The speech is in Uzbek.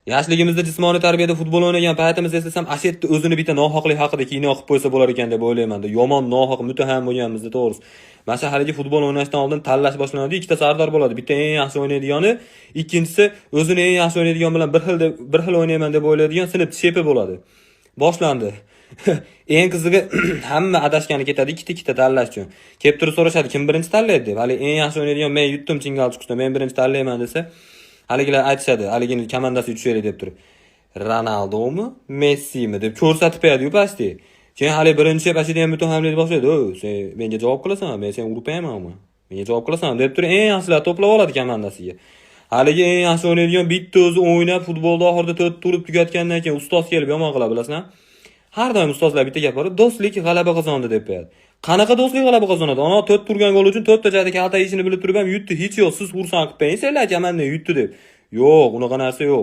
Yoshligimizda jismoniy tarbiyada futbol o'ynagan paytimizni eslasam, ashetda o'zini bitta nohaqlik haqida kino qilib qo'ysa bo'lar ekan deb o'ylayman. Yomon nohaq muttaham bo'lganmizda, to'g'risi. Mana haligi futbol o'ynashdan oldin tanlash boshlanadi, ikkita sardor bo'ladi. Bitta eng yaxshi o'ynaydigani, ikkinchisi o'zini eng yaxshi o'ynaydigan bilan bir xil deb, bir xil o'ynayman deb o'ylaydigan sinf shefi bo'ladi. Boshlandi. Eng qizig'i, hamma adashgani ketadi ikkita ikkita tanlash uchun. Kelib turib so'rashadi, kim birinchi tanlaydi deb. Hali eng yaxshi o'ynaydigan, men yutdim chingal chiqishda, men birinchi tanlayman desa, haligilar aytishadi, haligini komandasiga tushaylik deb turib. Ronaldomi, Messimi deb ko'rsatib qo'yadi-yu pastda. Keyin hali birinchi pashida ham muttahamlik boshlaydi. "O, sen menga javob qilasan, men seni urib qo'yamanmi? Menga javob qilasan" deb turib eng yaxshilar to'plab oladi komandasiga. Haligi eng yaxshi o'ynaydigan bitta o'zi o'ynab, futbolda oxirida to'rt urib tugatgandan keyin ustoz kelib yomon qiladi, bilasizlar? Har doim ustozlar bitta gap bor, do'stlik g'alaba qozondi deb qo'yadi. Qanaqa do'stlik g'alaba qozonadi? Ana to'rt urgan gol uchun to'rtta joyda kalta yeyishini bilib turib ham yutdi. Hech yo'q, siz xursand qilib qo'ying, senlar komanda yutdi deb. Yo'q, unaqa narsa yo'q.